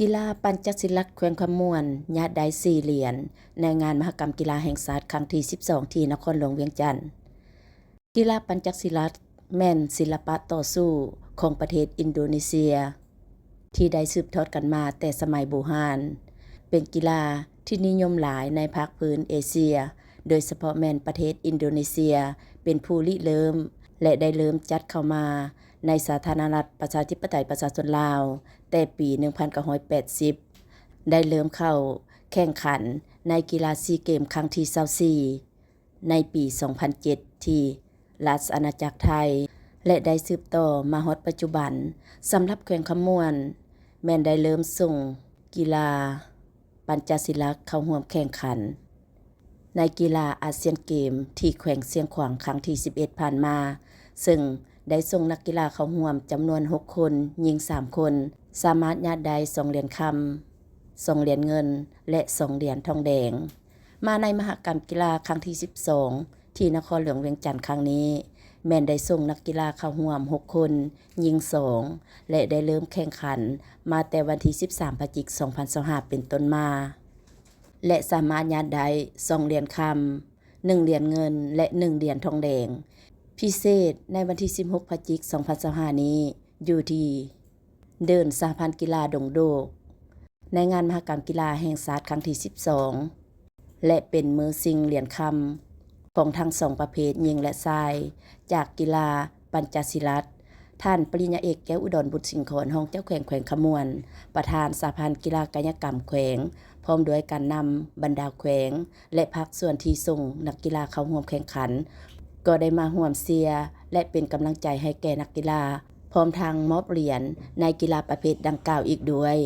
ກິລາປັນຈັກສິລັດແຂວງຄຳມ່ວນຍາດໄດ້ສີ່ຫຼຽນ ໃນງານມະຫະກຳກິລາແຫ່ງຊາດຄັ້ງທີສິບສອງ ທີ່ນະຄອນຫຼວງວຽງຈັນ. ກິລາປັນຈັກສິລັດແມ່ນສິລະປະຕໍ່ສູ້ຂອງປະເທດອິນໂດເນເຊຍ ທີ່ໄດ້ສືບທອດກັນມາແຕ່ສະໄໝບູຮານ, ເປັນກິລາທີ່ນິຍົມຫຼາຍໃນພາກພື້ນເອເຊຍ, ໂດຍສະເພາະແມ່ນປະເທດອິນໂດເນເຊຍເປັນຜູ້ລິເລີ່ມ ແລະ ໄດ້ເລີ່ມຈັດເຂົ້າມາໃນສາທາລະນະລັດປະຊາທິປະໄຕປະຊາຊົນລາວ ແຕ່ປີໜຶ່ງພັນເກົ້າຮ້ອຍແປດສິບ ໄດ້ເລີ່ມເຂົ້າແຂ່ງຂັນໃນກິລາຊີເກມຄັ້ງທີຊາວສີ່ ໃນປີສອງພັນເຈັດ ທີ່ລາຊະອານາຈັກໄທ ແລະ ໄດ້ສືບຕໍ່ມາຮອດປັດຈຸບັນ. ສຳລັບແຂວງຄຳມ່ວນ ແມ່ນໄດ້ເລີ່ມສົ່ງກິລາ ປັນຈະສິລະເຂົ້າຮ່ວມແຂ່ງຂັນໃນກິລາອາຊຽນເກມທີ່ແຂວງຊຽງຂວາງຄັ້ງທີສິບເອັດຜ່ານມາ, ເຊິ່ງໄດ້ສົ່ງນັກກິລາເຂົ້າຮ່ວມຈຳນວນຫົກຄົນ, ຍິງສາມຄົນ, ສາມາດຍາດໄດ້ສອງຫຼຽນຄຳ, ສອງຫຼຽນເງິນ ແລະ ສອງຫຼຽນທອງແດງ. ມາໃນມະຫະກຳກິລາຄັ້ງທີສິບສອງ ທີ່ນະຄອນຫຼວງວຽງຈັນຄັ້ງນີ້ ແມ່ນໄດ້ສົ່ງນັກກິລາເຂົ້າຮ່ວມຫົກຄົນ, ຍິງສອງ ແລະ ໄດ້ເລີ່ມແຂ່ງຂັນມາແຕ່ວັນທີສິບສາມ ພະຈິກ ສອງພັນຊາວຫ້າ ເປັນຕົ້ນມາ ແລະ ສາມາດຍາດໄດ້ສອງຫຼຽນຄຳ, ໜຶ່ງຫຼຽນເງິນ ແລະ ໜຶ່ງຫຼຽນທອງແດງ. ພິເສດໃນວັນທີສິບຫົກ ພະຈິກ ສອງພັນຊາວຫ້າ ນີ້ ຢູ່ທີ່ເດີ່ນສະຫະພັນກິລາດົງໂດກ ໃນງານມະຫະກຳກິລາແຫ່ງຊາດຄັ້ງທີສິບສອງ ແລະ ເປັນມືຊິງຫຼຽນຄຳຂອງທັງສອງປະເພດ ຍິງ ແລະ ຊາຍ ຈາກກິລາປັນຈະສິລັດ. ທ່ານປະລິນຍາເອກ ແກ້ວອຸດອນ ບຸດສິງຂອນ ຮອງເຈົ້າແຂວງແຂວງຄຳມ່ວນ, ປະທານສະຫະພັນກິລາກາຍະກຳແຂວງ, ພ້ອມດ້ວຍການນຳບັນດາແຂວງ ແລະ ພາກສ່ວນທີ່ສົ່ງນັກກິລາເຂົ້າຮ່ວມແຂ່ງຂັນ ກໍໄດ້ມາຮ່ວມເຊຍ ແລະ ເປັນກຳລັງໃຈໃຫ້ແກ່ນັກກິລາ, ພ້ອມທັງມອບຫຼຽນໃນກິລາປະເພດດັ່ງກ່າວອີກດ້ວຍ.